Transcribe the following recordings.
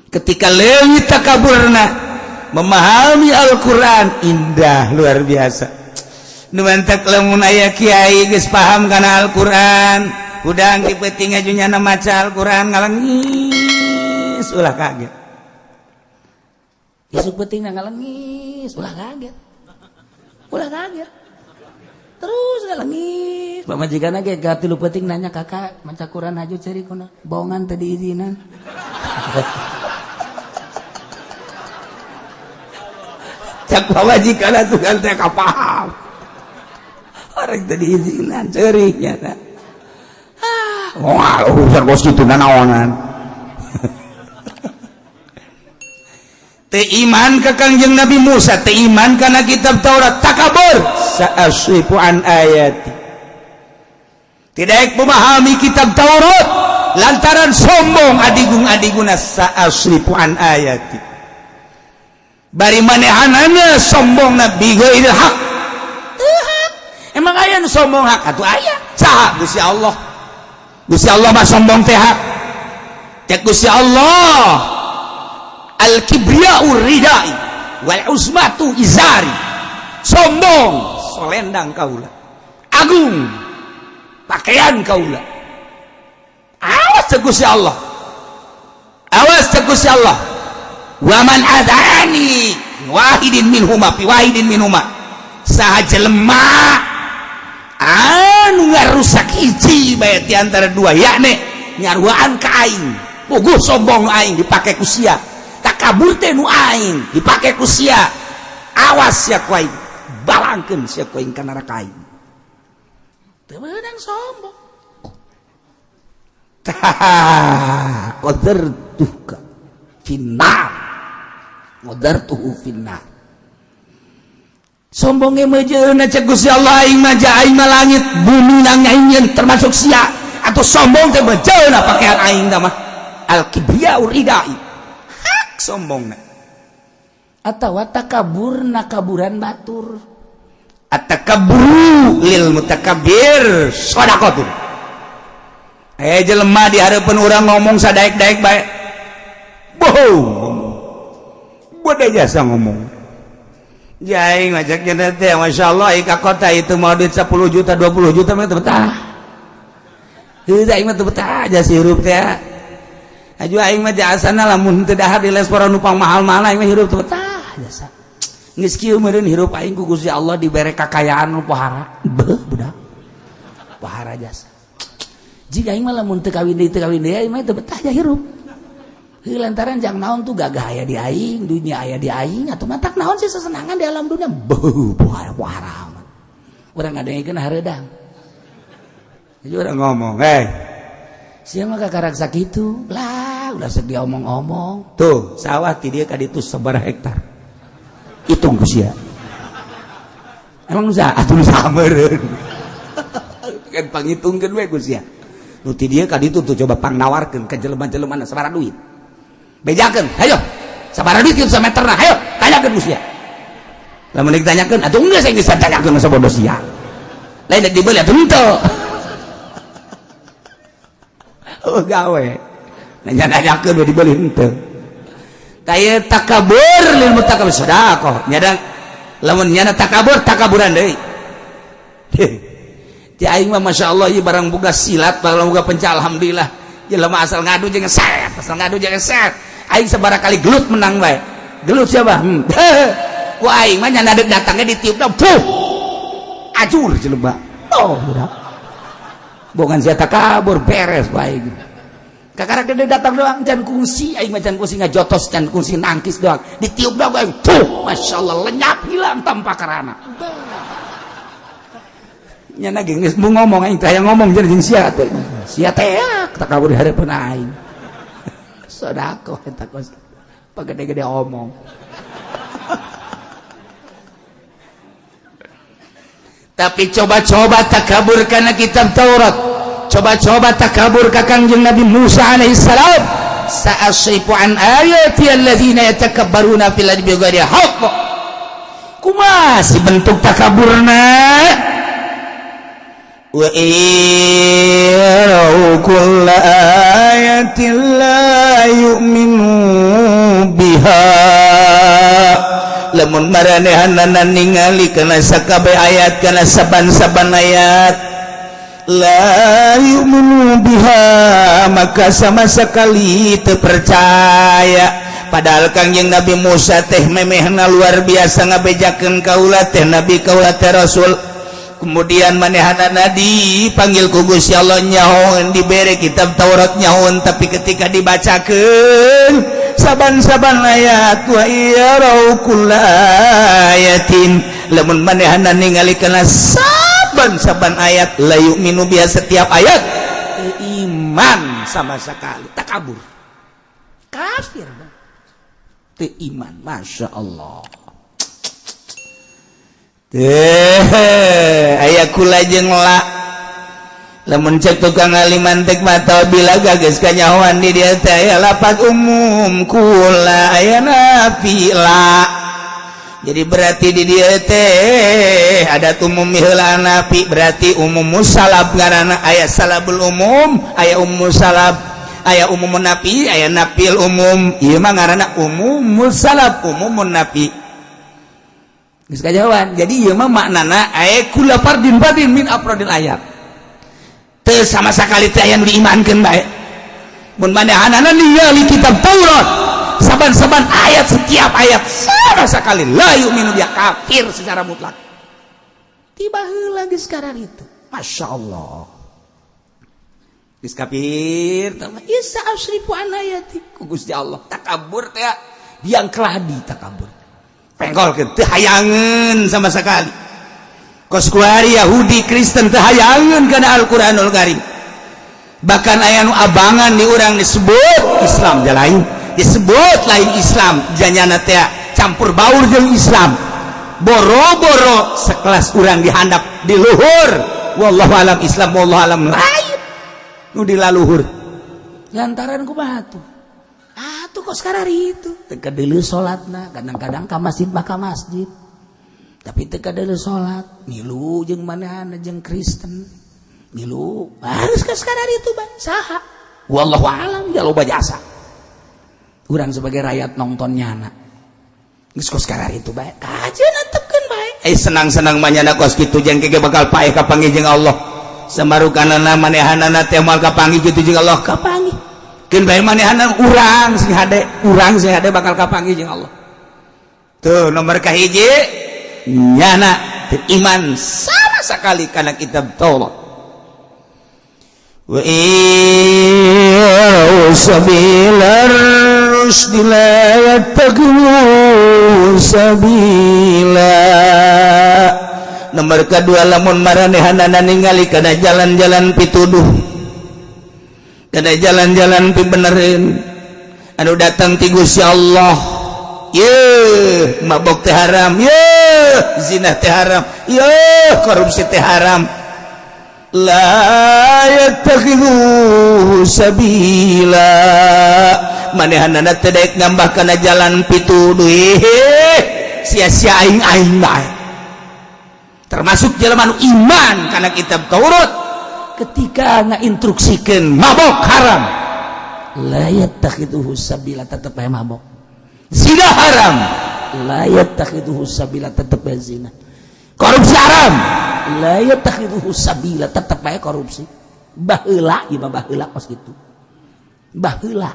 Ketika leuwih takaburna memahami Al-Quran, indah luar biasa. Nu mantak lamun aya kiai geus paham kana Al-Quran, hudang di peuting ajunya maca Al-Quran ngalengis, ulah kaget. Isuk peuting ngalengis, ulah kaget, ulah kaget, terus ngalengis. Pamajikan ge ka tilu peuting nanya, "Kakak maca Quran haju ceri kuna bohongan tadi izinan?" Cak pamajikan atuh kan teh paham orang tadi izinan ceriknya. Ah, wah, urusan bos gitu nanaonan. Teu iman ka Kangjeng Nabi Musa, teu iman kana kitab Taurat, takabur. Sa'asrifu an ayati, tidak memahami kitab Taurat lantaran sombong adigung-adiguna. Sa'asrifu an ayati, bari manehanana sombong nabi ghairil haq. Emang aya nu sombong hak atuh? Aya saha? Gusti Allah. Gusti Allah mah sombong teh hak. Cek Gusti Allah, al kibriya'u ridai wal uzmatu izari. Sombong solendang kaula, agung pakaian kaula. Awas cek Gusti Allah, awas cek Gusti Allah, wa man adani wahidin minhuma fi wahidin minhuma, saha jelema anu ngarusak hiji bae di antara dua, yakni nyaruaan ka aing, puguh sombong aing dipake ku sia, takabur teh nu aing dipake ku sia, awas sia ku aing balangkeun sia ku aing ka neraka aing. Teu meunang sombong. Tah, qadartuka finnar, qadartuhu finnar. Sombongnya mejeuna cek Gusti Allah, aing mah aing mah langit bumi nang aing termasuk sia atau sombong teh mejeuna pakaian aing mah. Al kibriya ridai, hak sombongna. Atawa takabur nakaburan batur. At-takabburu lil mutakabbir shadaqatun. Eh, jelema di hareupeun urang ngomong sadaek-daek bae, bohong, bodoh jasa ngomong. Jaing ngajaknya teh, Masya Allah, ka kota itu mau duit 10 juta 20 juta mah teu betah. Heuh, aing mah teu betah jasa hirup teh. Aju aing mah jasana lamun teu dahar di restoran nu mahal-mahal aing mah hirup teu betah jasa. Geus kieu meureun hirup aing ku Gusti Allah dibere kakayaan nu pohara. Beuh, budak. Pohara jasa. Jika aing mah lamun teu kawin deui, teu kawin deui, aing mah teu betah ja hirup. Lantaran jang naon tuh gagah aya di aing, dunia aya di aing, atau matak naon sih sesenangan di alam dunia. Beuh, pohara pohara. Urang ngadengkeun hareudang. Jadi orang ngomong, "Hei, sia mah kakarak sakitu." Lah, ulah sok diomong-omong. Tuh, sawah ti dieu ka ditu sabaraha hektar. Hitung ku sia. Emang usaha atuh usaha meureun. Kan pangitungkeun we ku sia. Nu ti dieu ka ditu tuh coba pangnawarkeun ka jelema-jelema sabaraha duit. Bejakeun, hayo. Sabaraha duit kieu sameterna, hayo tanyakeun ku sia. Lamun ditanyakeun atuh geus aing bisa tanyakeun masa bodoh sia. Lain dek dibeli atuh henteu. Oh gawe. Nanya-nanyakeun we dibeli henteu. Kaya takabur lil mutakabir sedekah. Nyadang lamun nyana takabur takaburan deui. Ti aing mah Masya Allah ieu barang boga silat, barang boga penca, alhamdulillah. Jelema asal ngadu jeung set, asal ngadu jeung set. Aing sabaraha kali gelut menang bae. Gelut siapa? Ku aing mah nyana deuk datangnya ditiupna, puh. Ajur jelema. Oh, budak. Bukan sia takabur beres bae. Kakara gede datang doang can kungsi aing mah, can kungsi ngajotos, can kungsi nangkis doang. Ditiup doang aing. Puh, Masya Allah lenyap hilang tanpa karana. Nyana geus mau ngomong aing teh ngomong jadi jeung sia teh. Sia teh takabur di hareupeun aing. Sedekah eta kos pagede-gede omong. Tapi coba-coba takabur karena kitab Taurat, coba-coba takabur ka Kangjeng Nabi Musa alaihissalam. Sa'asrifu an ayati alladzina yatakabbaruna fil ardi bighairi haqq. Kumaha si bentuk takaburna? Wa yarau kulla ayatin la yu'minu biha. Lamun maranehanana ningali kana sakabeh ayat, kana saban-saban ayat, la yu'minu biha, maka sama sekali teu percaya. Padahal Kangjeng Nabi Musa teh memehna luar biasa ngabejakeun kaula teh nabi, kaula teh rasul. Kemudian manehanana dipanggil ku Gusti Allah, nyahoan, dibere kitab Taurat, nyahoan, tapi ketika dibacakeun saban-saban ayat, wa yarau kulla ayatin, lamun manehana ningali kana saban-saban ayat, la yu'minu biha, setiap ayat iman sama sekali, takabur, kafir, teu iman. Masya Allah. Teh aya kula jeung la. Lamun cek tukang ahli mantik mata bila geus kanyahoan di dieu teh aya lapat umum kula, aya nafi la. Jadi berarti di dieu teh ada umum heula, nafi, berarti umum musalab ngaranna. Aya salabul umum, aya umum salab, aya umum nafi, aya nafil umum. Ieu mah ngaranna umum musalab, umumun nafi. Geus kajawan. Jadi ieu mah maknana aya kula fardin fardin min afradil ayat. Teu sama sekali teh aya nu diimankeun bae. Mun manehanana ningali kitab Taurat saban-saban ayat, setiap ayat, sama sekali la yu'minu, dia kafir secara mutlak. Tiba heula geus itu. Masya Allah. Geus kafir tah isa asrifu an ayati ku Gusti Allah, takabur teh biang keladi, takabur penggol teu hayangeun sama sekali. Kos kuari Yahudi Kristen teu hayangeun kana Al-Qur'anul Karim. Bahkan aya nu abangan di urang, disebut Islam lain, disebut lain Islam, janyana teh campur baur jeung Islam, boro-boro sekelas urang dihandap di luhur, wallahu alam Islam, wallahu alam lain nu di laluhur. Lantaran kumaha tuh? Atuh kok sekarang itu teu deuleu salatna, kadang-kadang ka masjid mah ka masjid, tapi teu deuleu salat, milu jeung manehna, jeung Kristen milu harus ke sekarang itu bang saha, wallahu alam. Ya loba jasa urang sebagai rakyat nonton nyana geus kos sekarang itu bae, kajian antepkeun bae. Eh, senang-senang manyana kos kitu, jeung ge bakal paeh kapanggih jeung Allah. Samarukanana manehanana teh moal kapanggih kitu jeung Allah, kapanggih keun bae manehana. Urang sing hade, urang sing hade bakal kapanggih jeung Allah. Tuh, nomor kahiji nyana teu iman sama sekali kana kitab Taurat. Wa sabilar rusdi la yattakhidhu sabila. Nomor kedua, lamun maranehanana ningali kana jalan-jalan pituduh, kana jalan-jalan pibenerin anu datang ti Gusti Allah, ye mabok teh haram, ye zina teh haram, ye korupsi teh haram, la yattakhidhu sabila, manehanana teh daek ngambah kana jalan pituduh. Sia-sia aing aing bae. Termasuk jelema nu iman kana kitab Taurat, ketika ngainstruksikeun mabok haram, la yattakhidhu sabila, tetep bae mabok. Zina haram, la yattakhidhu sabila, tetep bae zina. Korupsi haram, la yattakhidhu sabila, tetep bae korupsi. Baheula ieu mah, baheula kos kitu, baheula.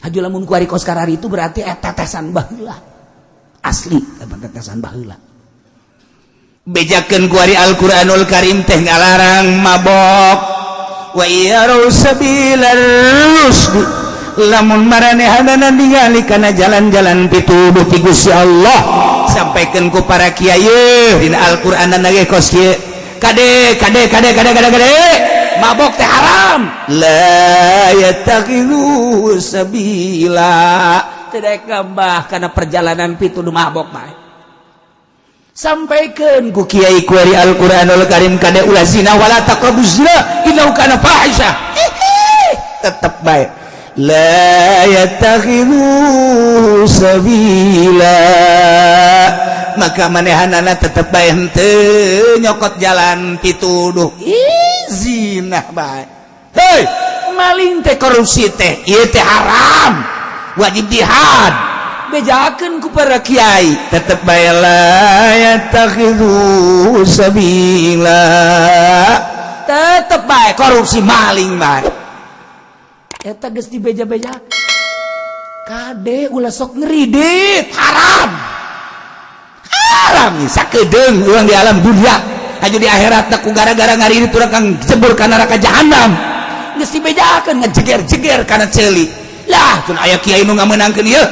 Haju lamun kuari kos karari itu berarti eta tetesan baheula, asli eta tetesan baheula. Bejakeun kuari Al-Qur'anul Karim teh ngalarang mabok. Wa yarau sabilar rusdi, lamun maranehanana ningali kana jalan-jalan pituduh ti Gusti Allah, sampaikan ku para kiai dina Al-Qur'an ge kos kieu, kade kade kade kade kade kade, mabok teh haram, la yattakhidhu sabila, tidak gambah karena perjalanan pituduh mabok bae. Sampaikan ku kiai kuari Al-Qur'anul Karim, kade ulah zina, wala taqrabuz zina innahu kana fahisah, tetep bae la yattakhidhu sabila, maka manehanana tetep bae henteu nyokot jalan pituduh. Ih, zina bae, hei maling teh, korupsi teh, ieu teh haram. wajib jihad, bejakeun ku para kiai, tetep bae la yattakhidhu sabila, tetep bae korupsi, maling bae. Eta geus dibeja-beja. Kade, ulah sok ngeridit, haram haram sakedeung urang di alam dunia aja, di akhirat ku gara-gara ngaridit urang kang jebur ka neraka jahanam. Geus dibejakeun, ngejeger-jeger kana ceuli lah. Tun aya kiai nu ngamenangkeun ieu,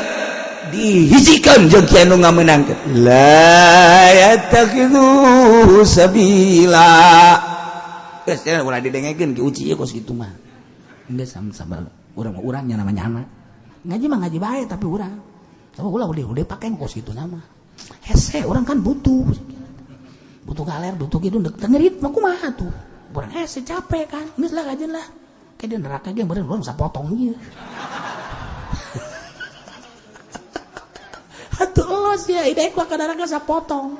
dihijikeun jeung kiai nu ngamenangkeun. La yattakhidhu sabila. Geus ulah didengekeun ki uci ieu kos kitu mah. Geus sama urang urangnya namanya anak ngaji mah ngaji bae, tapi urang sama ulah udah pakai kos gitu nama hese. Urang kan butuh butuh galer, butuh gitu, ngerit mah kumaha tuh urang hese, capek kan. Geus lah, kajian lah, kayak di neraka ge meureun urang sapotong ieu. Atuh los ya ide ku ka neraka sapotong.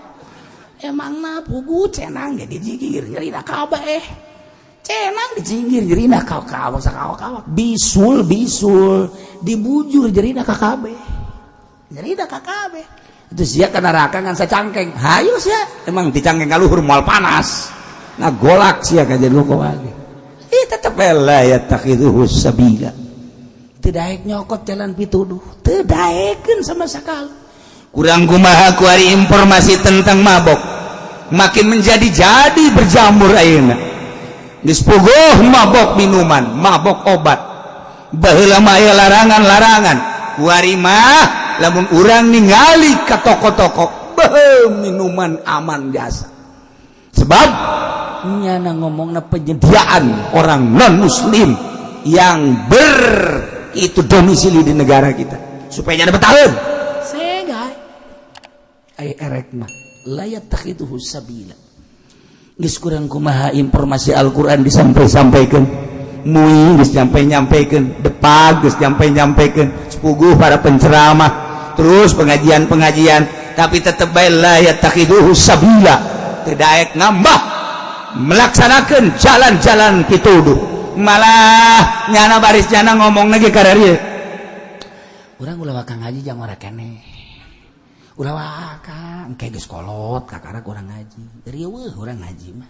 Emangna pugu cenang ge dijigir nyerina kabeh, cenang dijinggir jerina kawak sakawak-kawak, bisul bisul dibujur jerina kabeh, jerina kabeh. Itu sia ka neraka ngan sacangkeng. Hayu sia, emang dicangkeng ka luhur moal panas, nah golak sia ka jadi loko lagi. Ih, tetep la yattakhidhuhu sabila. Teu daek nyokot jalan pituduh, teu daekeun sama sekali. Kurang kumaha kuari informasi tentang mabok makin menjadi-jadi, berjamur ayeuna. Geus puguh mabok minuman, mabok obat. Baheula mah aya larangan-larangan, kuari mah lamun urang ningali ka toko-toko, beuh, minuman aman jasa. Sebab nyana ngomongna penyediaan orang non muslim yang ber itu domisili di negara kita supaya nyana betaheun sega. Ay, erek mah la yattakhidhu sabila. Geus kurang kumaha informasi Al-Qur'an disampai-sampaikan, MUI geus nyampe-nyampekeun, Depag geus nyampe-nyampekeun, sepuguh para penceramah, terus pengajian-pengajian, tapi tetep bae la yattakhidhu sabila. Teu daek ngambah melaksanakan jalan-jalan pituduh. Malah nyana baris nyana ngomong lagi kararieu, urang ulah waka ngaji jang ora keneh, ulah waka, engke geus kolot kakara urang ngaji, riweuh urang ngaji mah,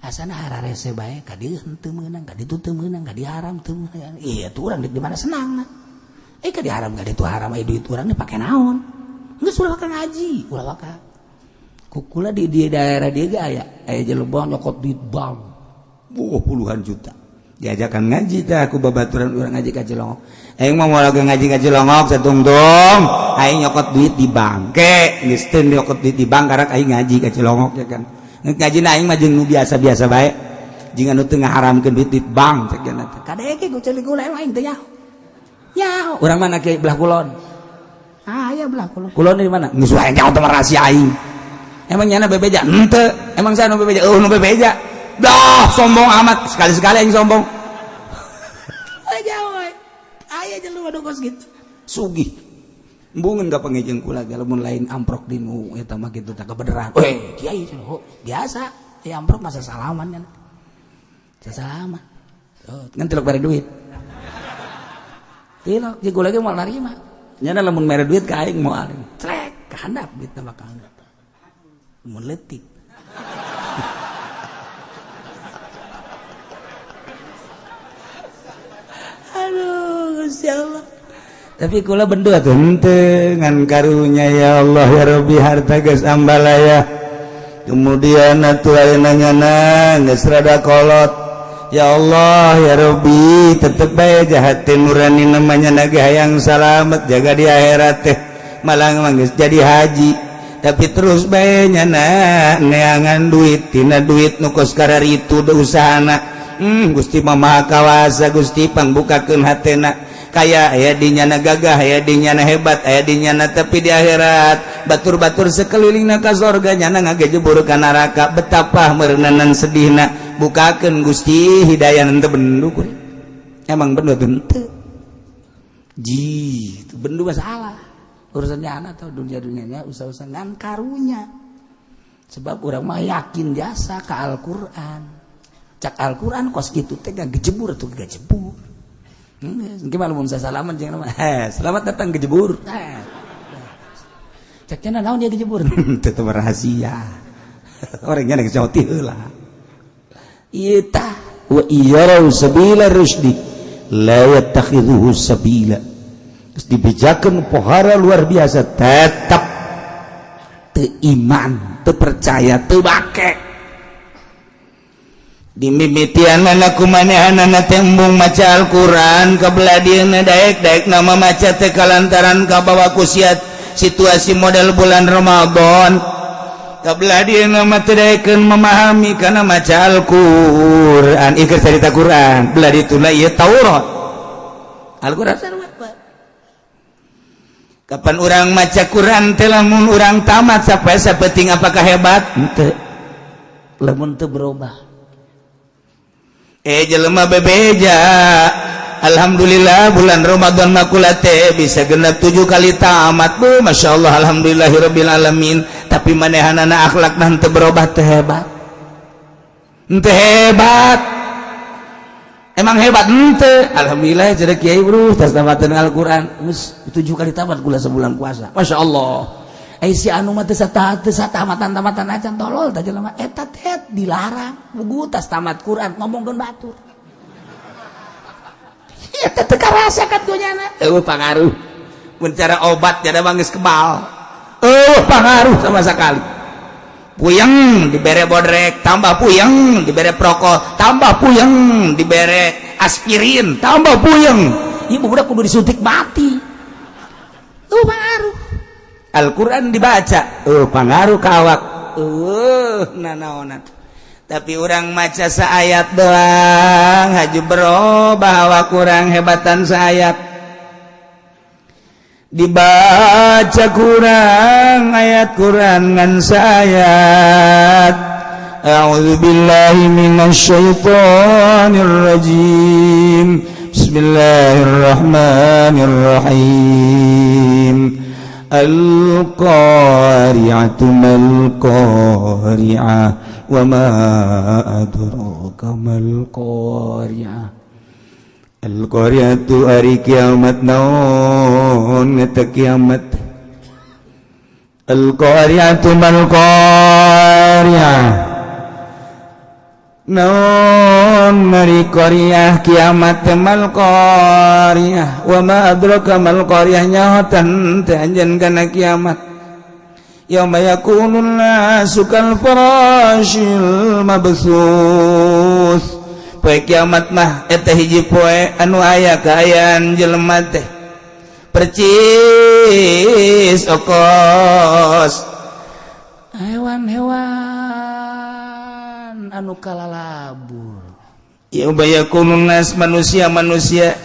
asana hararese bae, ka dieu henteu meunang, ka ditu teu meunang, ka dieu haram teu meunang. Iya tuh, urang di mana senang nah eh ka dieu haram, ka ditu haram, aya duit urang dipake naon? Geus ulah waka ngaji, ulah waka. Kukula di daerah dia ge aya aya jelema nyokot duit bank, wah, puluhan juta. Diajakan ngaji teh aku babaturan urang ngaji ka Cilongok. Aing mah moal ngaji ka Cilongok satungtung aing nyokot duit di bank ke. Geus teu nyokot duit di bank, karak aing ngaji ka Cilongok ya kan. Ngaji na aing mah jeung nu biasa-biasa bae, jeung anu teu ngaharamkeun duit di bank cek teh. Kadeke ku ceuli gula aing teh nyaho nyaho. Urang mana ke belah kulon? Ah ya, belah kulon. Kulon di mana? Geus wae nyaho teh rahasia aing. Emang nyana bebeja henteu? Emang saya nu bebeja? Oh, nu bebeja. Dah, sombong amat, sekali-sekali aing sombong. Aja we. Aya jelema nu kos gitu. Sugih. Embungeun ka pangejeng kula ge lamun lain amprok di nu eta mah kitu tah kebeneran. Weh, kiai cenah, oh, biasa. Ya amprok masa salaman kan. Salaman. Oh, ngan tilok bare duit. Tilok, jeung kula ge moal narima. Nyana lamun mere duit ka aing moal. Trek, ka handap duitna mah ka handap. Mun leutik. Aduh, Gusti Allah. Tapi kula bendu atuh henteu, ngan karunya ya Allah ya Rabbi, harta geus ambalaya. Kemudian atuh ayeuna nyana geus rada kolot. Ya Allah ya Rabbi, tetep bae jahat teh nurani namanya nage hayang salamet jaga di akhirat teh. Malah mah geus jadi haji. Tapi terus bae nyana neangan duit tina duit nu kos kararitu da usahana. Gusti Maha Kawasa, Gusti pangbukakeun hatena. Kaya aya di nyana gagah, aya di nyana hebat, aya di nyana, tapi di akhirat batur-batur sekelilingna ka sorga, nyana ngagejebur ka neraka. Betapa meureunanan sedihna. Bukakeun Gusti hidayah. Henteu bendu kuring. Emang bendu henteu ji itu bendu masalah urusannya anak atau dunia-dunianya usaha-usaha ngan karunya. Sebab urang mah yakin jasa ka Al-Qur'an. Cak Al-Qur'an kos kitu teh gejebur atau gejebur. Gimana mun salaman jeung nama? Eh, selamat datang ke jebur. Eh. Cek cenah naon dia kejebur? Tetep rahasia. Orangnya geus jauh heula. Ieu tah wa iyarau sabila rusdi la yattakhidhuhu sabila. Terus dibejakeun pohara luar biasa, tetap teu iman, teu percaya, teu bake. Dimimitianana ku manehanana tembung maca Al-Qur'an, kabelah dieuna daek-daek nama maca teh kalantaran kabawa ku siat situasi model bulan Ramadan. Kabelah dieuna mah teu daekeun memahami kana maca Al-Qur'an. Ieu cerita Quran, belah dituna ieu Taurat. Al-Qur'an sarua. Kapan urang maca Quran teh, lamun urang tamat sampai sapeting, apakah hebat? Henteu. Lamun teu berubah. Eh, jelema bebeja, alhamdulillah bulan Ramadan makula teh bisa genap 7 kali tamat bu, masya Allah, alhamdulillahirabbil alamin. Tapi manehanana akhlak teu berubah, teh hebat? Henteu hebat. Emang hebat henteu? Alhamdulillah jadi kiai, bro, tas tamatan Al-Qur'an geus 7 kali tamat kula sebulan puasa, masya Allah. Eh, si anu mah teu tamatan tamatan acan, tolol tah jelema eta teh. Dilarang bugu tas tamat Quran ngomongkeun batur, eta teu karasa kat dunyana. Eueuh pangaruh. Mun cara obat jadi mah geus kebal, eueuh pangaruh sama sekali. Puyeng dibere Bodrex, tambah puyeng. Dibere Procold, tambah puyeng. Dibere aspirin, tambah puyeng. Ieu budak kudu disuntik mati. Eueuh pangaruh. Al-Quran dibaca, oh pangaruh ka awak, nanaonan. Tapi orang maca seayat doang haju berubah awak, kurang hebatan. Seayat dibaca kurang, ayat Quran ngan seayat. A'udzu billahi minasyaitonir rajim. Bismillahirrahmanirrahim. Al-Qari'atu mal qari'ah wa ma adraka mal qari'ah. Al-Qari'atu ari kiamat. Naon eta kiamat? Al-Qari'atu mal qari'ah. Naon ari qari'ah kiamat? Mal qari'ah wa ma adraka mal qari'ah. Nyahotan teh anjeun kana kiamat? Yauma yakunun nasu kal farashil mabtsus. Poe kiamat mah eta hiji poe anu aya kaayaan jelema teh percis okos hewan-hewan anu kalalabur. Yauma yakunun nas, manusia-manusia,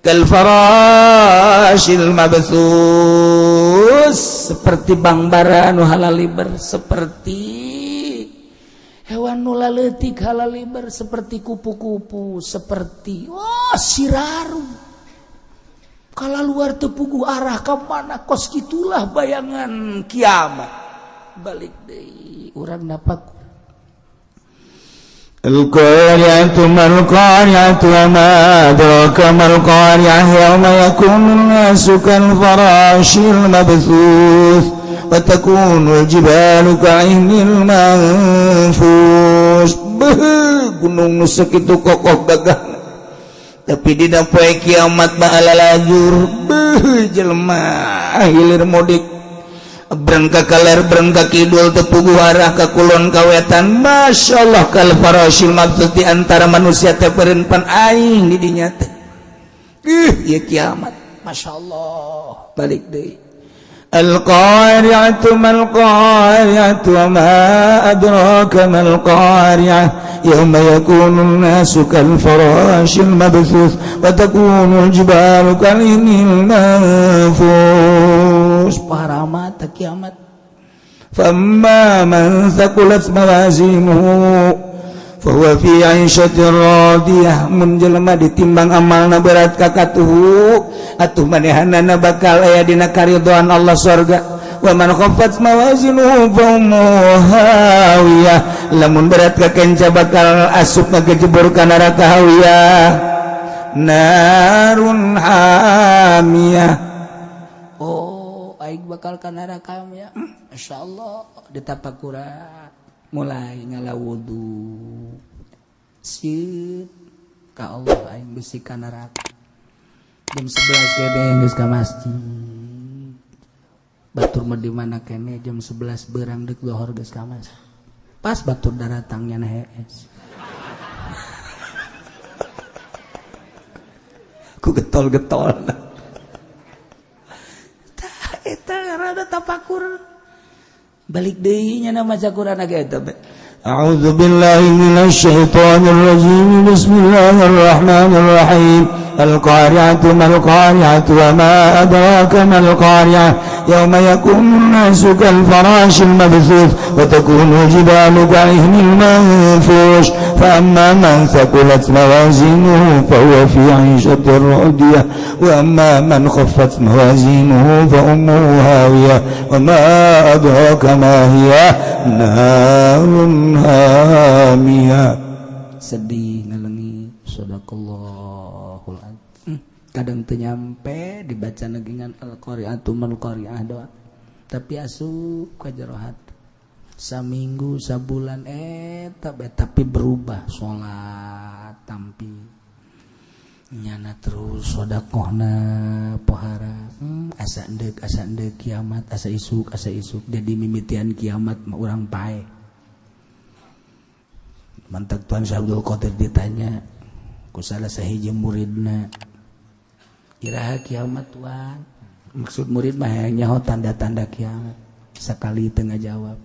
kal farashil mabtsus, seperti bangbara anu halaliber, seperti hewan nu laletik halaliber, seperti kupu-kupu, seperti wah siraru kalau luar teu puguh arah ke mana. Kos gitulah bayangan kiamat. Balik deui urang napak. القارعة ما القارعة وما أدراك ما القارعة يوم يكون الناس كالفراش المبثوث وتكون الجبال كالعهن المنفوش. Gunung nu sakitu kokoh gagah, tapi dina poe kiamat mah alalajur. Beuh, jelema hilir mudik, brengka kaler, brengka kidul, teu puguh arah ka kulon ka wetan. Masya Allah, kal farasyil mabtsus, di antara manusia teh pan aing di dinya teh. Ih, ieu kiamat, Masya Allah. Balik deui. Al-Qari'atu mal qari'atu wa ma adraka mal qari'ah yawma yakunu an-nasu kal farashil mabthuth wa takunu al-jibalu kal ihnil manfush. Para mata kiamat. Famma man thaqulat mawazinuhu fahuwa fi 'ishatin radiyah. Mun jelema ditimbang amalna berat kakatuhu, atuh manehanana bakal aya dina karidhoan Allah, sorga. Wa man khaffat mawazinuhu fa ummuhu hawiyah. Lamun berat ka kenca, bakal asup ngagejebur ka neraka hawiyah. Narun hamiyah. Oh, aing bakal ka neraka ya. Masya Allah, ditapakuran mulai ngala wudu. Sieun ka Allah aing bisi ka neraka. Jam 11 kene geus ka masjid. Batur mah di mana kene jam 11 berang deuk lohor geus ka masjid. Pas batur daratangnya na hees. Ku getol-getol. Tah eta rada tapakur. Balik deui nya maca Quran ge eta. A'udzu billahi minasyaitonir rajim. Bismillahirrahmanirrahim. Al-qari'atu mal qari'atu wa ma adraka mal qari'ah. Yauma yakunu an-nasu kal farashil mabthuth wa takunu al-jibalu ka'ihnil manfush. Fa amma man thaqulat mawazinuhu fa huwa fi 'ishatin radiyah wa amma man khaffat mawazinuhu fa ummuhu hawiyah wa ma adraka ma hiya narun hamiyah. Sedih ngalengi sadaqallahul azim. Kadang teu nyampe dibaca negingan al-qari'atu mal qari'ah doa, tapi asup ka jero hati. Saminggu sabulan eta tapi berubah salat tampi nyana terus sedekahna pohara. Asa endek kiamat, asa isuk jadi mimitian kiamat mah urang pae. Mantak Tuan Syekh Abdul Qadir ditanya ku salah sahiji muridna, iraha kiamat Tuan? Maksud murid mah nyaho tanda-tanda kiamat. Sakali teu ngajawab.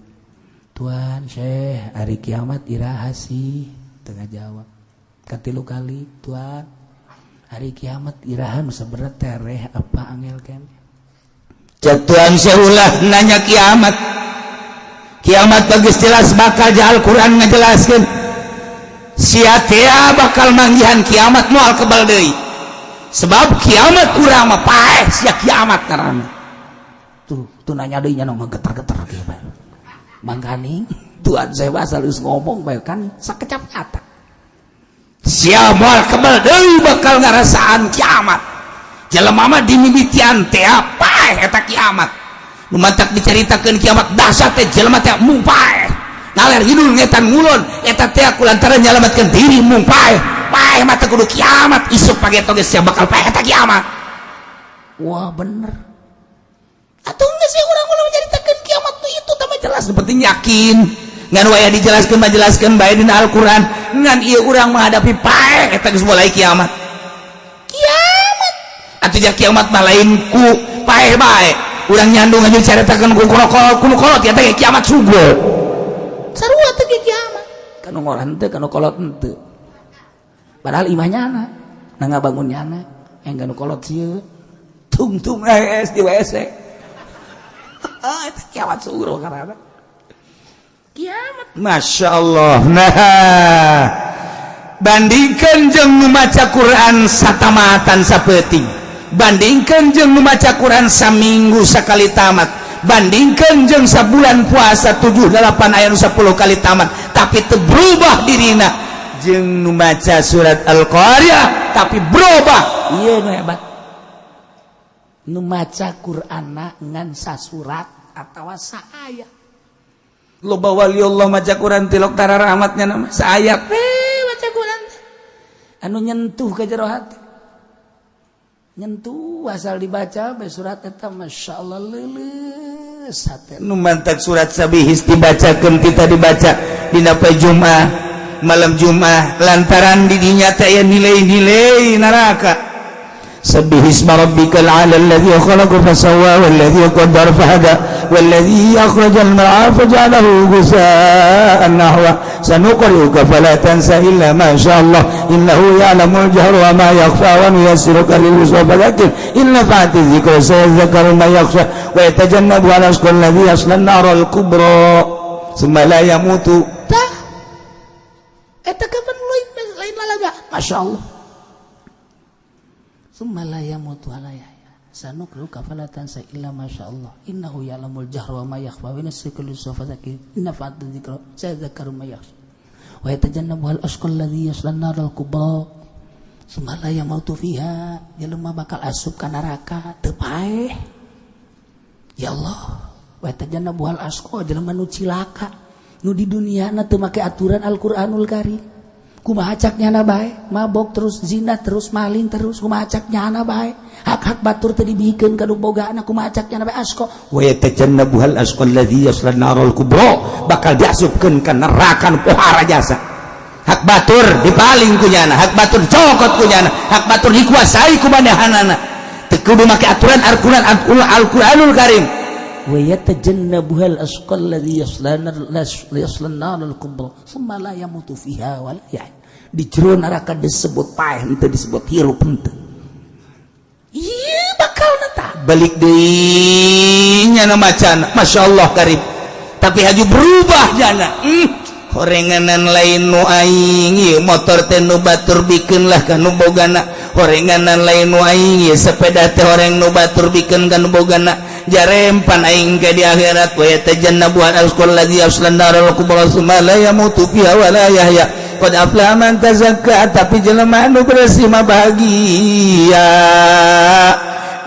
Tuan Syekh, ari kiamat iraha sih? Teu ngajawab. Katilu kali, Tuan, hari kiamat iraha nu sabenerna tereh apa angel keneh? Cek Tuan Syekh ulah nanya kiamat. Kiamat bagus jelas bakal Al-Qur'an ngajelaskeun. Sia teh bakal manggihan kiamat moal kebal deui. Sebab kiamat urang mah paeh sia kiamat ngaranna. Tuh, tuh nanya deui nya geter-geter kieu bae. Mangkaning Tuan saya asal geus ngomong bae kan sakecap kata. Sia moal kebal deui bakal ngarasaan kiamat. Jelema mah dimimitian teh paeh eta kiamat. Nu mantak dicaritakeun kiamat dahsyat teh jelema teh mung paeh. Ngaler ngidul ngetan ngulon eta teh kulantaran nyalametkeun diri mung paeh. Paeh mah teu kudu kiamat, isuk pageto geus sia bakal paeh eta kiamat. Wah bener. Atuh geus sih urang ulah menceritakeun kiamat tuh itu tambah jelas. Nu penting yakin. Ngan waya dijelaskeun mah jelaskeun bae dina Al-Qur'an. Ngan ieu urang menghadapi paeh eta geus mulai kiamat. Kiamat. Atuh ja kiamat mah lain ku paeh bae. Urang nyandung aja caritakeun ku kolot ya teh kiamat sugo. Sarua teh kiamat. Kanu ngoran teh kanu kolot henteu. Padahal imah nyana, na ngabangun nyana, yang kanu kolot sieun. Tungtung es di WC. Ah, itu kiamat sugo karena kiamat. Masya Allah. Nah, bandingkan jeung nu maca Quran satamatan sapeuting, bandingkan jeung nu maca Quran saminggu sakali tamat, bandingkan jeung sabulan puasa 7 8 ayat 10 kali tamat, tapi teu berubah dirina, jeung nu maca surat Al-Qari'ah tapi berubah. Iya nu hebat. Nu maca Qur'anna ngan sasurat atawa saayat. Loba wali Allah maca Quran tilok tara rahmatnya nama saayat. Maca Quran anu nyentuh ke jero hati. Nyentuh asal dibaca bae surat eta Masya Allah leuleus hate. Nu mantak surat Sabihis dibacakeun kita dibaca dina poe Jumat, malam Jumat, lantaran di dinya teh aya nilai-nilai neraka. Sabbihisma rabbikal a'la alladzi khalaqa fasawwa walladzi qaddara fahada walladzi akhrajal mar'a faja'alahu ghusaan nahwa. Sanuqri'uka fala tansa illa ma syaa Allah innahu ya'lamul jahra wa ma yakhfa wa nuyassiruka lil yusra fadzakir in nafa'ati dzikra sayadhakkaru man yakhsha wa yatajannabuha al-ashqa alladzi yasla an-nara al-kubra tsumma la yamutu. Tah eta kapan lain lalaga Masya Allah. Tsumma la yamutu wa la yahya. Sanuqri'uka fala tansa illa ma syaa Allah innahu ya'lamul jahra wa ma yakhfa wa nuyassiruka lil yusra fadzakir in nafa'ati dzikra sayadhakkaru man yakhsha wa yatajannabuha al-ashqa alladzi yasla an-nara al-kubra Tsumma la yamutu fiha, jelema bakal asup ka neraka teu paeh. Ya Allah, wa yatajannabuhal asqa, jelema nu cilaka nu di dunia na teu make aturan Al-Qur'anul Karim. Kumaha cak nyana bae, mabok terus, zina terus, maling terus, kumaha cak nyana bae, hak-hak batur teu dibikeun ka nu bogana, kumaha cak nyana bae, asqa. Wa yatajannabuhal asqa alladzi yaslan narul kubra, bakal diasupkeun ka neraka nu pohara jasa. Hak batur dipaling ku nyana, hak batur cokot ku nyana, hak batur dikuasai ku manehanana, teu kudu make aturan Al-Qur'an, Al-Qur'anul Karim. Wa yatajannabuhal asqa alladzi yaslan narul kubra tsumma la yamutu fiha wa la yahya. Di jero neraka disebut paeh henteu, disebut hirup henteu. Ieu bakal tah balik deui nyana macana, Masya Allah karib, tapi haju berubah jana. Horenganan lain nu aing ieu, motor teh nu batur, bikeun lah ka nu bogana. Horenganan lain nu aing ieu, sepeda teh horeng nu batur, bikeun ka nu bogana. Jarempan aing ke di akhirat. Wa yatajannabuhal asqal ladzi yaslan naral kubra tsumma la yamutu fiha wa la yahya. Qad aflaha man tazakka, tapi jelema anu bersih mah bahagia,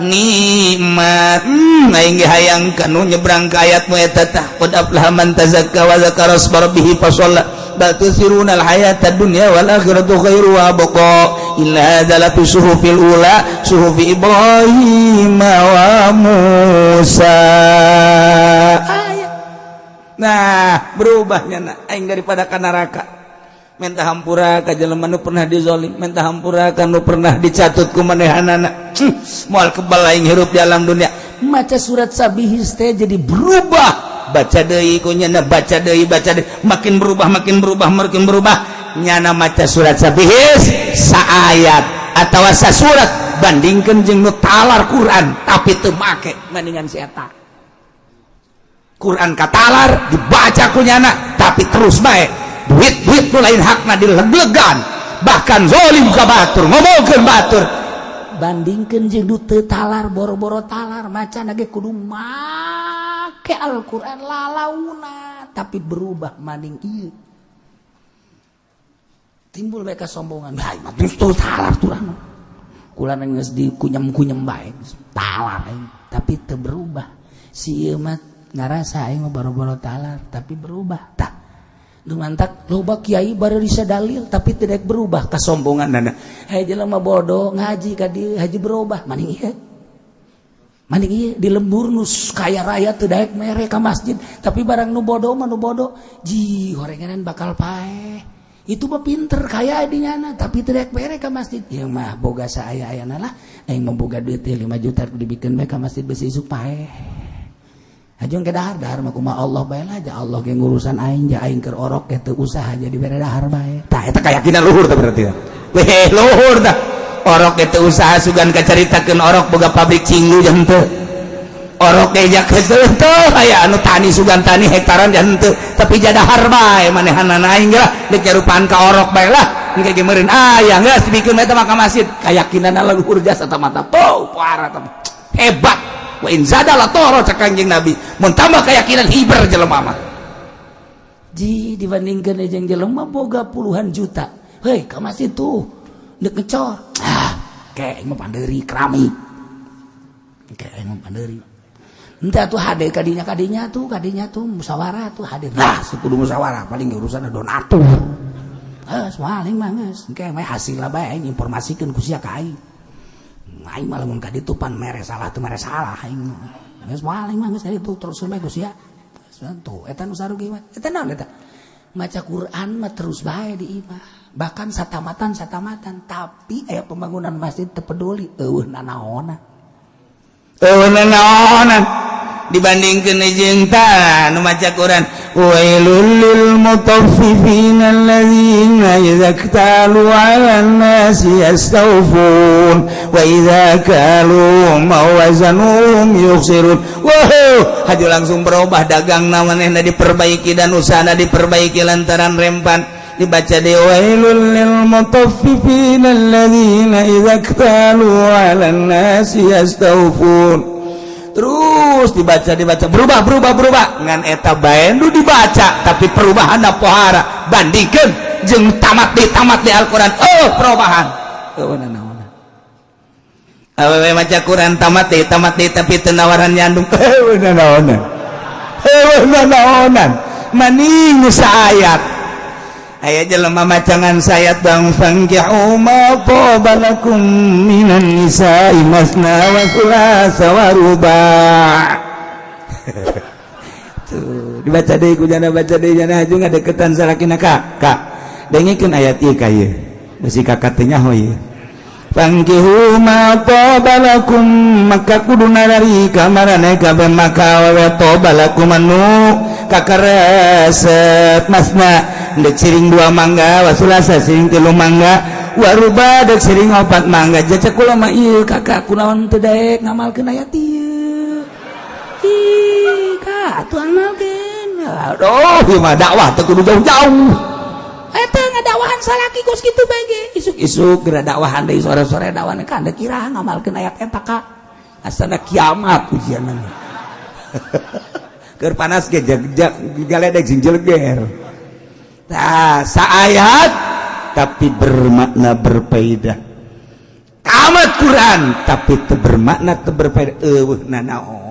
nikmat. Aing ge hayang kanu nyebrang ka ayat mu eta tah. Qad aflaha man tazakka wa dzakara asma rabbih fa shalla. Bal tusiruna al hayata dunya wal akhiratu khairu wa abqa. Illa hadza la fi suhufil ula, suhufi Ibrahim wa Musa. Nah, berubahnya nah aing daripada ka neraka, minta hampura ka jelema nu pernah dizolim, minta hampura ka nu pernah dicatut ku manehanana. Moal kebal aing hirup di alam dunia. Maca surat Sabihis teh jadi berubah. Baca deui ku nyana, baca deui, baca deui, makin berubah, makin berubah, makin berubah nyana. Maca surat Sabihis saayat atau sasurat, bandingkan jeung nu talar Quran tapi teu make, mendingan si eta. Quran katalar, dibaca ku nyana, tapi terus bae duit duit nu lain hakna dileglegan, bahkan zolim ka batur, ngomongkeun batur. Bandingkan jeung nu teu talar, boro-boro talar, maca ge kudu make Al-Qur'an lalauna, tapi berubah maning ieu timbul mereka sombongan bae mah terus tuh talar turang kula geus dikunyem-kunyem bae talar aing, tapi teu berubah. Si ieu mah ngarasa aing mah boro-boro talar, tapi berubah. Tah, nu mantak loba kiai bari bisa dalil tapi tidak berubah Kasombongan nana. Hey, jelema bodoh ngaji ka dieu haji berubah maning ieu, maning ieu di lembur nu kaya raya teu daek mere ka masjid, tapi barang nu bodoh mah, nu bodoh ji horenganan bakal paeh, itu mah pinter kaya di nyana tapi teu daek mere ka masjid. Ieu mah boga saaya-ayana lah, aing mah boga duit 5 juta dibikeun bae ka masjid, besi isuk paeh. Ajung ke dahar, dahar mah kumaha Allah bae lah, ja Allah ge ngurusan aing, ja aing keur orok ge teu usaha, jadi bere dahar bae. Tah, eta keyakinan luhur tah berarti. Weh, luhur tah. Orok ge teu usaha, sugan kacaritakeun orok boga pabrik cinggu jam teu. Orok ge ja teu teu aya anu tani, sugan tani hektaran jam teu, tapi jadahar bae manehanana. Aing lah dek nyarupaan ka orok bae lah. Engke ge meureun aya geus dibikeun eta mah ka masjid. Keyakinan luhur jasa mata. Oh, parah tah. Hebat. Wa in zada la toro, cak Kanjeng Nabi. Mun tambah keyakinan, hiber jelema mah. Ji dibandingkan jeung jelema boga puluhan juta, hei, ka masjid tuh dek ngecor, ah kayak mah pandeuri keramik, kayak mah pandeuri. Entah tuh hadir kadinya, kadinya tuh, kadinya tuh musyawarah tuh hadir. Nah, sekudu musyawarah paling urusan donatur. Eh, paling mah geus engke mah hasil lah bae aing informasikeun ku sia ka aing. Aing mah lamun ka ditu pan mere salah teu mere salah aing. Geus paling mah geus itu terus bae ku sia. Tuh, eta nu sarugi mah. Eta naon eta? Maca Quran mah terus bae di imah. Bahkan satamatan satamatan, tapi aya pembangunan masjid teu peduli, eueuh nanaonan. Eueuh nanaonan dibandingkeun jeung tah nu maca Quran. Wailul lil mutaffifin alladzina idza iktalu 'alan nasi yastawfun wa idza kaluhum aw wazanuhum yukhsirun. Wow, haju langsung berubah, dagang manehna diperbaiki dan usahana diperbaiki lantaran rempan dibaca de. Wailul lil mutaffifin alladzina idza iktalu 'alan nasi yastawfun. Terus dibaca, dibaca, berubah, berubah, berubah. Ngan eta bae nu dibaca, tapi perubahan pohara, bandingkan jeung tamat di Al-Qur'an. Oh, perubahan. Tamat, euweuh naonan. Awewe maca Quran tamat deui, tamat deui, tapi teu nawaran nyandung, euweuh naonan, euweuh naonan. Maning saayat aya jelema macangan sayat bang, "Fankihu ma thaba lakum minan nisa'i masna wa thulatha wa ruba'." Tuh dibaca deui ku jana, baca deui jana, haju ngadeukeutan salakina, "Kak, kak, dengekeun ayat ieu ka ieu." Bisi kakak teh nyaho ieu. "Fankihu ma thaba lakum," maka kudu narari ka maraneh kabeh maka awewe, "thaba lakum," anu kakaresep, "masna," dek siring dua mangga, "wa sulasa," siring tilu mangga, "wa ruba," dek siring opat mangga. Jacak kula mah ieu, kakak, kunaon teu daek ngamalkeun ayat ieu? Ih, kak, atuh amalkeun. Aduh, ieu mah dakwah teu kudu jauh-jauh. Eta ngadakwahan salaki kos kitu bae ge. Isuk-isuk geura dakwahan deui, sore-sore dakwahan ka anda kira ngamalkeun ayat eta, kak. Asana kiamat ujianna. Keur panas ge jag galedeg sing jeleger. Tah, saayat tapi bermakna, berfaedah. Tamat Quran tapi teu bermakna, teu berfaedah, euweuh nanaon.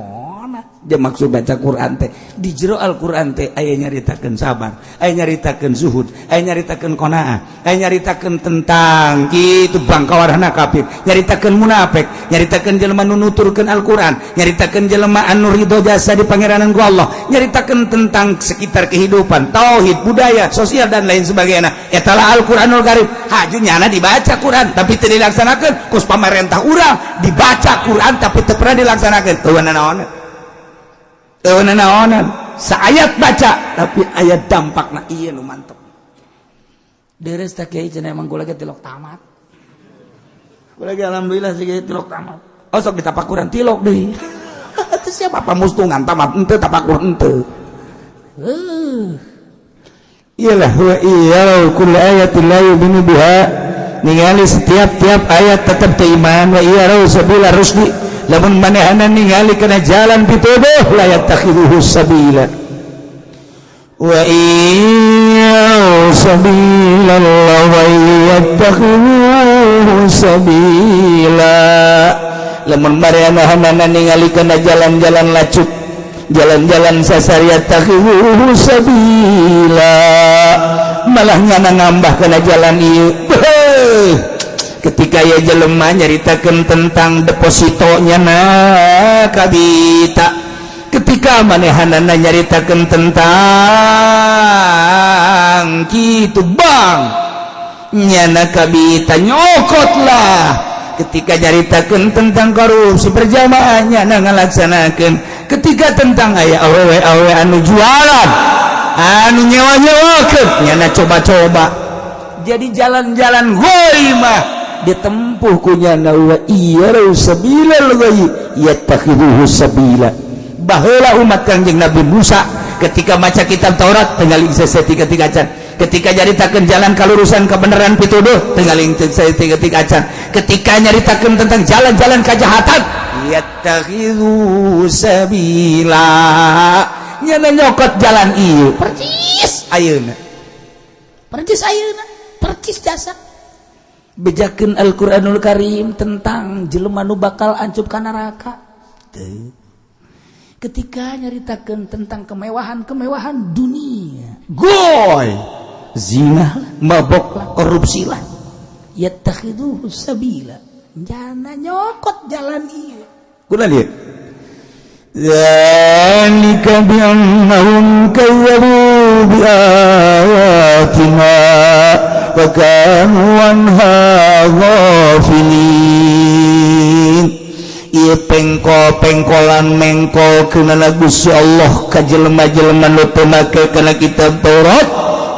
Dia maksud baca Quran teh. Di jero Al-Quran teh aya nyaritakeun sabar, aya nyaritakeun zuhud, aya nyaritakeun qanaah, aya nyaritakeun tentang kitu bangkawarana kafir, nyaritakeun munafik, nyaritakeun jelema nu nuturkeun Al-Quran, nyaritakeun jelema anu ridho jasa di pangeranan ku Allah, nyaritakeun tentang sekitar kehidupan, tauhid, budaya, sosial, dan lain sebagainya. Eta lah Al-Quranul Karim. Haju nyana dibaca Quran tapi teu dilaksanakeun. Kus pamarentah urang, dibaca Quran tapi teu pernah dilaksanakeun, euweuh naon, euweuh naonan. Saayat baca tapi aya dampakna, ieu nu mantep. Deres tak kiai cenah, emang kula ge tilok tamat. Kula ge alhamdulillah sih tilok tamat. Oh, sok ditapakuran tilok deui. Teu siapa pamustungan tamat henteu, tapakur henteu. Iyalah, "Wa iya kullu ayatin la yu'minu biha," ningali setiap-tiap ayat tetap teu iman. "Wa iya sabila rusdi," lamun manehna ningali kana jalan pituduh, "la yattakhidhuhu sabila." "Wa iya sabila wa yattakhidhuhu sabila," lamun manehna ningali kana jalan-jalan lacut, jalan-jalan sasar, "yattakhidhuhu sabila," malah nyana nambah kana jalan ieu. Ketika ya jelema nyaritakeun tentang depositonya na kabita, ketika manehanana nyaritakeun tentang kitu bang, nyana kabita nyokot lah. Ketika nyaritakeun tentang korupsi berjamaah, nyana ngalaksanakeun. Ketika tentang aya awewe awewe anu jualan, anu nyewa nyewakeun, nyana coba-coba. Jadi jalan-jalan goi mah ditempuh ku nyana. "Wa iya sabilal ghayyi yattakhidhuhu sabila." Baheula umat Kangjeng Nabi Musa ketika maca kitab Taurat tinggal tiga acan. Ketika nyaritakeun jalan kalurusan, kebenaran, pituduh, tinggal tiga tiga acan. Ketika nyaritakeun tentang jalan-jalan kejahatan, "yattakhidhu sabila," nyana nyokot jalan ieu percis ayeuna. Percis ayeuna, percis jasa. Bejakeun Al-Qur'anul Karim tentang jelema nu bakal ancup ka neraka. Teu. Ketika nyaritakeun tentang kemewahan-kemewahan dunia, goy, zina, mabok lah, korupsi lah. "Yattakhidhuhu sabila," jana nyokot jalan ieu. Kuna lihat. "Dzalika bi annahum kazzabu bi ayatina wa kanu anha ghafilin." Ieu pengkol-pengkolan mengkol kana Gusti Allah ka jelema-jelema nu teu make kana kitab Taurat.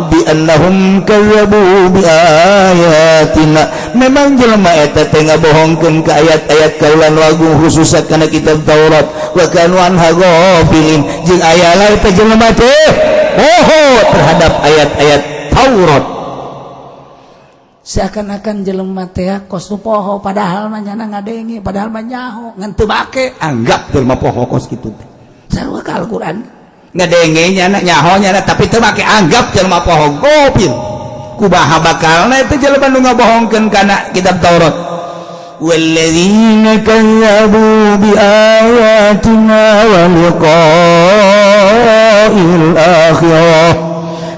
"Bi annahum kazzabu bi ayatina," memang jelema eta teh ngabohongkeun ka ayat-ayat kaulan wagung, khususna kana kitab Taurat. "Wa kanu anha ghafilin," jeung aya lah eta jelema teh poho terhadap ayat-ayat Taurat. Seakan-akan jelema teh kos nu poho, padahal mah nyana ngadenge, padahal mah nyaho, ngan teu make. Anggap jelema poho kos kitu teh. Sarua ka Al-Qur'an. Ngadenge nyana, nyaho nyana, tapi teu make, anggap jelema poho, gofil. Kumaha bakalna itu jelema nu ngabohongkeun kana kitab Taurat? والذين كذبوا بآياتنا ولقاء الآخرة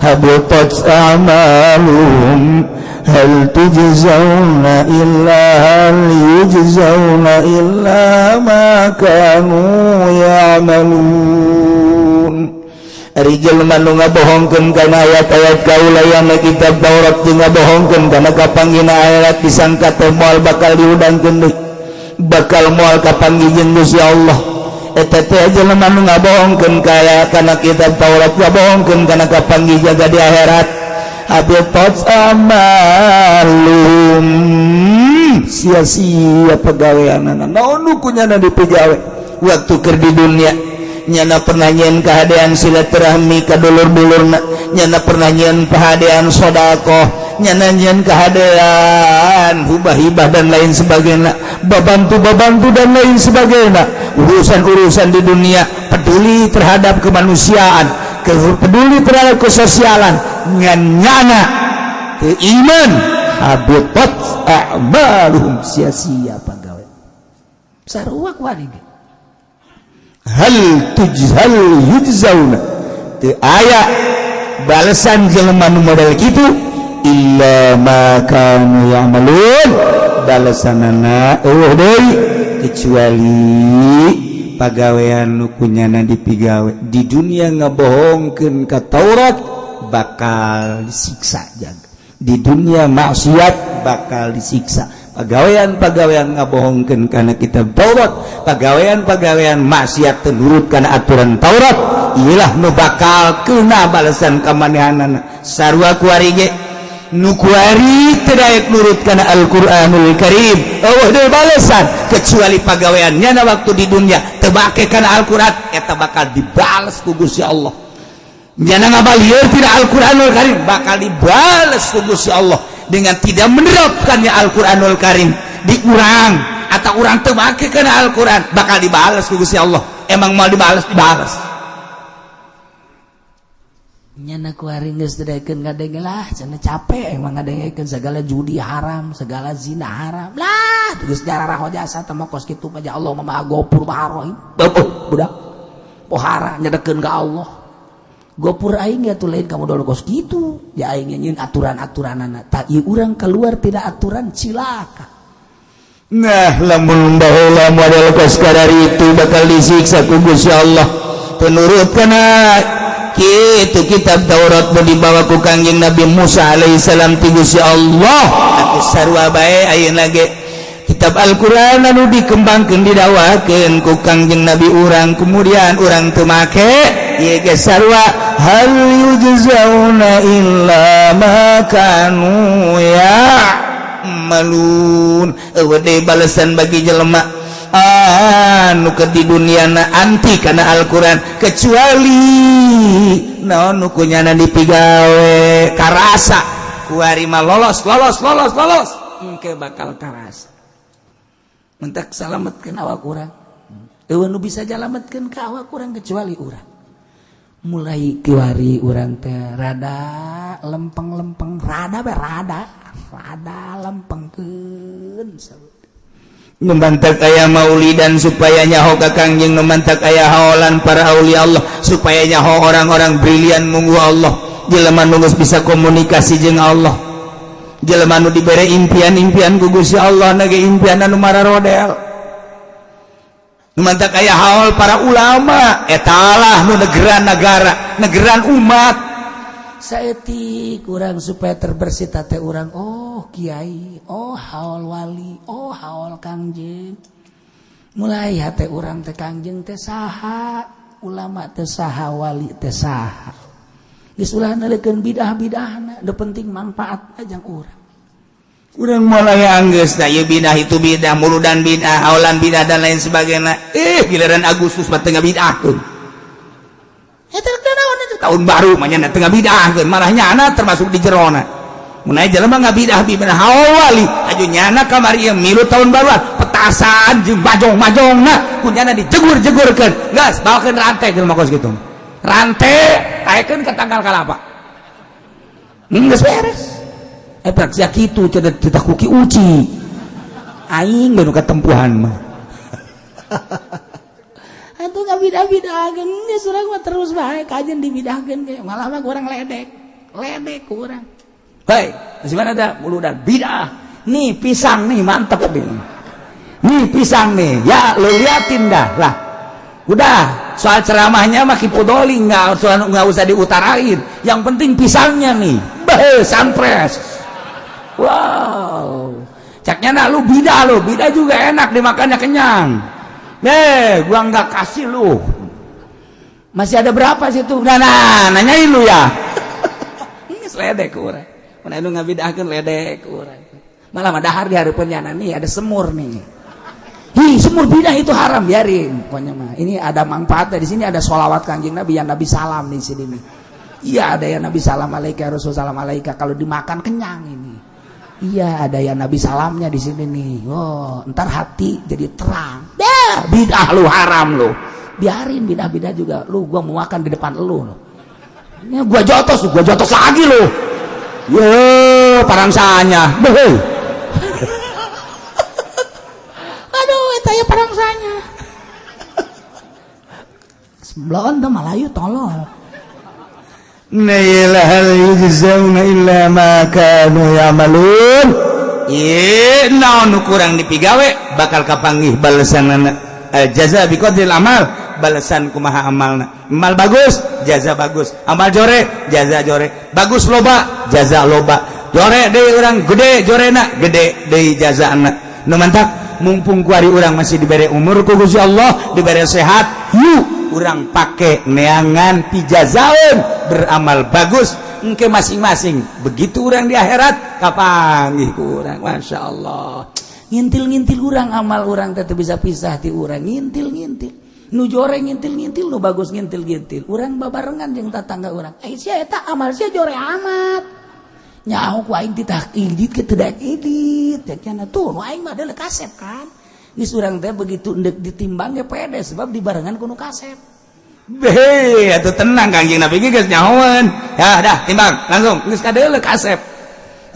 هبطت أعمالهم هل تجزون إلا هل يجزون إلا ما كانوا يعملون. Ari jelema nu ngabohongkeun kana ayat-ayat kaula yang kitab Taurat jeung ngabohongkeun kana kapanggihna akhirat, disangka teh moal bakal diudangkeun deui, bakal moal kapanggih jeung Gusti Allah. Eta teh jelema nu ngabohongkeun kaya kana kitab Taurat, ngabohongkeun kana kapanggih jaga di akhirat, habitat a'maluhum, sia-sia pagaweanana. Naon nu kunyana dipigawe waktu keur di dunia? Nyana pernah nyieun kahadean silaturahmi ka dulur-dulurna, nyana pernah nyieun pahadean sodakoh, nyana nyieun kahadean hibah-hibah dan lain sebagainya, babantu-babantu dan lain sebagainya, urusan-urusan di dunia, peduli terhadap kemanusiaan, peduli terhadap kesosialan, ngan nyana teu iman, habitat a'maluhum, sia-sia pagawe. Sarua kuari ge. Hal tujhal yujzauna, teu aya balesan jelema nu model kitu, illa ma kanu ya'malun, balesanana euweuh deui kecuali pagawean nu kunyana dipigawe di dunia. Ngabohongkeun ka Taurat bakal disiksa jaga, di dunia maksiat bakal disiksa. Pagawean-pagawean ngabohongkeun kana kitab Taurat, pagawean-pagawean maksiat, teu nurut kana aturan Taurat, iyalah nu bakal kena balasan kamanehanana. Sarua kuari ge, nu kuari teu daek nurut kana Al-Qur'anul Karim, euweuh deui balasan kecuali pagawean nyana waktu di dunia teu make kana Al-Qur'an, eta bakal dibales ku Gusti Allah. Nyana ngabalieur tina Al-Qur'anul Karim, bakal dibales ku Gusti Allah dengan tidak menerapkannya Al-Qur'anul Karim di urang, atau urang teu make kana Al-Qur'an, bakal dibales ku Gusti Allah. Emang mau dibales, dibales. Nyana kuari geus teu daekeun ngadenge lah cenah, capek emang ngadengekeun segala judi haram, segala zina haram lah, geus jararah jasa teh mah kos kitu mah. Allah mah Maha Gopur, Maha Rahim. Oh, budak pohara nyedekeun ka Allah. Gopur aing ya tuh lain kamu dulu kos kitu ya, aing nyieun aturan-aturanana tak ieu urang keluar tidak aturan, cilaka. Nah, lamun baheula model kos itu bakal disiksa ku Gusti Allah, penurut kana kitu kitab Taurat nu dibawa ku Kangjeng Nabi Musa alaihissalam ti Gusti Allah. Atuh sarua bae ayeuna ge kitab Al-Qur'an anu dikembangkeun, didakwakeun ku Kangjeng Nabi urang, kemudian urang teu make, ieu ge sarua, hal yujzauna illa ma kanu ya'malun, euweuh deui balesan bagi jelema anu ke di duniana anti kana Al-Qur'an kecuali naon nu kunyana dipigawe. Karasa kuari mah lolos, lolos, lolos, lolos, engke bakal karasa. Mentak salametkeun awak urang, euweuh nu bisa nyalametkeun ka awak urang kecuali urang. Mulai kiwari urang teh rada lempeng-lempeng, rada be, rada rada lempengkeun. Nu mantak aya maulidan supaya nyaho ka Kangjeng, nu mantak aya haolan para aulia Allah supaya nyaho orang-orang brilian munggu Allah, jelema nu geus bisa komunikasi jeung Allah, jelema nu dibere impian-impian ku Gusti Allah na ge, impian anu mararodel. Nu mantak aya haol para ulama, etalah nu negeran negara, negeran umat. Saeutik urang supaya terbersih teh urang, oh kiai, oh haol wali, oh haol kangjeng. Mulai hate urang teh kangjeng teh saha, ulama teh saha, wali teh saha, geus ulah neulekeun bidah-bidahna, nu penting manfaat jang urang. Urang mulai anggeus da ieu bidah, itu bidah, muludan bidah, haolan bidah, dan lain sebagainya. Eh, giliran Agustus mah teu ngabidahkeun. Eta naon itu tahun baru mah nya teu ngabidahkeun, malah nyana termasuk di jerona. Mun aya jelema ngabidah bidah haol wali, aju nyana kamari ieu milu tahun baruan, petasan jeung bajong-majongna, ku nyana dijegur-jegurkeun. Geus, bawakeun rantai jelema kos kitu. Rantai taekeun ka tangkal kalapa. Geus beres. Prak sia kitu cenah titah ku Ki Uci. Aing baru ketempuhan mah. Atuh ngabid'ah-bid'ahkeun geus urang mah terus bae kajen dibid'ahkeun ge malah mah kurang ledek. Ledek kurang. Hei, masih mana ada muludan bid'ah. Nih pisang nih mantep nih. Nih pisang nih, ya lu liatin dah lah. Udah, soal ceramahnya mah Ki Pudoli nggak usah diutarain. Yang penting pisangnya nih. Beh, sunfresh. Wow. Caknya nak lu bidah, lu bidah juga enak dimakannya, kenyang. Nih, gua nggak kasih lu. Masih ada berapa situ? Nah, nah nanyain lu ya. Ini ledek urang. Mana nu ngabidahkeun ledek urang. Malah mah dahar di hareupeun nyana nih ada semur nih. Hi, semur bidah itu haram, biarin. Pokoknya mah ini ada manfaatnya, di sini ada sholawat Kanjeng Nabi yang Nabi salam di sini nih. Iya, ada yang Nabi salam alaika, Rasul salam alaika, kalau dimakan kenyang ini. Iya, ada yang Nabi salamnya di sini nih. Oh, ntar hati jadi terang. Dah, bidah lu haram lu. Biarin bidah-bidah juga. Lu gua mau makan di depan lu. Ini gua jotos lagi lu. Yo, parangsanya. Beuh. Aduh, eta ya parangsanya. Sebelon tuh Malayu tolol. Naila hal yujzauna illa ma kanu ya'malun. Ye, naon nu kurang dipigawe bakal kapanggih balesanana. Jaza bi qadril amal, balesan kumaha amalna. Amal bagus, jaza bagus. Amal jore, jaza jore. Bagus loba, jaza loba. Jore deui urang gede jorena, gede deui jazana. Nu mantak mumpung kuari urang masih dibere umur ku Gusti Allah, dibere sehat, yuk urang pake neangan pijazaun beramal bagus engke masing-masing. Begitu urang di akhirat kapanggih ku urang, Masya Allah, ngintil-ngintil urang, amal urang teh bisa pisah ti urang, ngintil-ngintil nu jore ngintil-ngintil, nu bagus ngintil-ngintil. Urang babarengan jeung tatangga urang, eh sia eta amal sia jore amat, nyaho ku aing titah idit ke teu daek idit cenah tuh nu aing mah deuleu kasep kan. Geus urang teh begitu endek ditimbang ge pede sebab dibarengan ku nu kasep. Beh, atuh tenang, Kangjeng Nabi ge geus nyahoan. Ya dah timbang langsung geus kadeuleu kasep.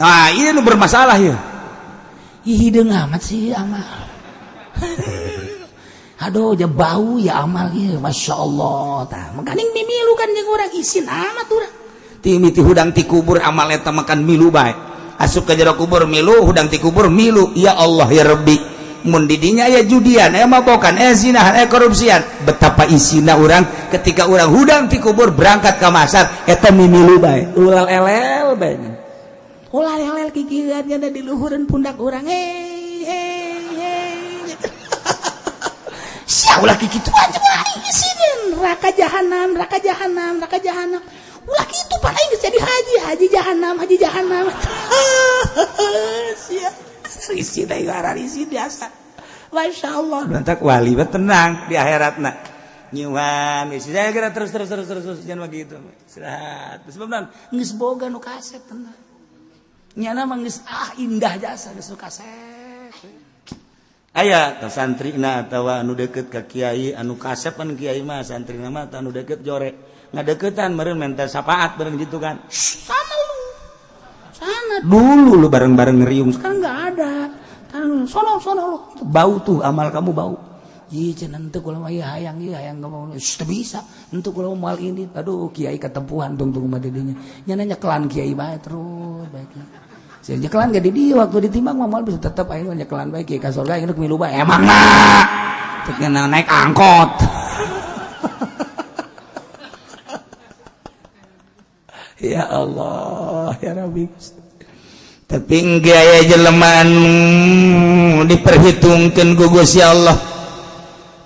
Nah, ini nu bermasalah ya. Ih, hideung amat sih amal. Aduh, ja bau ya amal ieu, Masya Allah. Tah, makaning mimilu kan jeung urang isin amat urang. Timiti hudang ti kubur amal eta makan milu bae. Asup ke jero kubur milu, hudang ti kubur milu. Ya Allah ya Rabbi. Mun di dinya aya judian, aya mabokan, aya zinahan, aya korupsian. Betapa isina urang ketika urang hudang ti kubur berangkat ke masar eta mimilu bae. Ulah elel bae. Ulah elel kikieuan nya di luhureun pundak urang. Hei hei hei. Sia ulah kikitu aja aing isinin. Neraka jahanam, neraka jahanam, neraka jahanam. Ulah kitu pan aing geus jadi haji, haji jahanam, haji jahanam. Sia. Isin aing isin biasa. Masya Allah. Lantak wali mah tenang di akhiratna. Nyiuhan, isi saya kira terus terus terus terus terus jangan begitu. Istirahat. Sebab naon? Geus boga nu kasep tenang. Nyana mah geus ah indah jasa geus nu kasep. Aya tah santrina atawa anu deket ka kiai anu kasep kan kiai mah santrina mah anu deket jore. Ngadeukeutan meureun menta syafaat meureun gitu kan. Sama lu. Sana dulu lu bareng-bareng ngeriung. Sekarang nggak ada. Sono sono lu. Bau tuh amal kamu bau. Ih, cenah henteu kula mah ieu hayang ieu hayang ngomong. Teu bisa. Henteu kula moal ini. Aduh, kiai ketempuhan tungtung mah di dinya. Nya nyekelan kiai bae terus bae. Sia nyekelan ge di dieu waktu ditimbang mah moal bisa tetep aing mah nyekelan bae kiai ka surga aing milu bae. Emang na. Cek naik angkot. Ya Allah, ya Rabbi. Tapi gaya jelema anu diperhitungkeun ku Gusti Allah.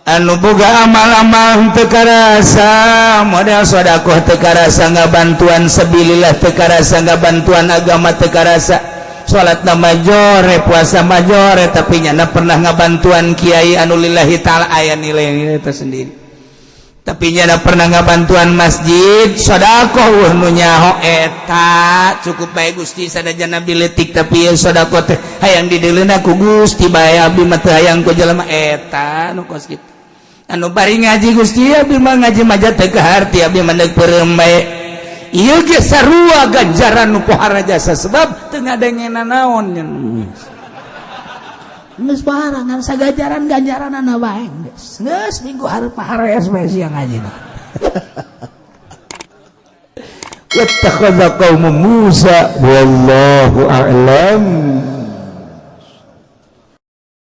Anu boga amal-amal teu karasa, modal sedekah teu karasa, ngabantuan sabilillah teu karasa, ngabantuan agama teu karasa. Salat majore, puasa majore, tapi nyana pernah ngabantuan kiai anu lillahi ta'ala aya nilai-nilai tersendiri. Tapi nyana pernah ngabantuan masjid, sedekah nu nyaho eta cukup bae Gusti sadajana biletik tapi ieu sedekah teh hayang dideuleuna ku Gusti bae abdi mah teu hayang ku jelema eta nu kos kitu. Anu bari ngaji Gusti abdi mah ngaji mah teu kaharti abdi mah deuk peureum bae. Ieu ge sarua ganjaran nu pohara jasa sebab teu ngadengena naon nya. Geus pohara ngan sagajaran ganjaranana bae geus. Geus minggu hareup mah harees bae sia ngajina. Wattakhadha qaumu Musa wallahu a'lam.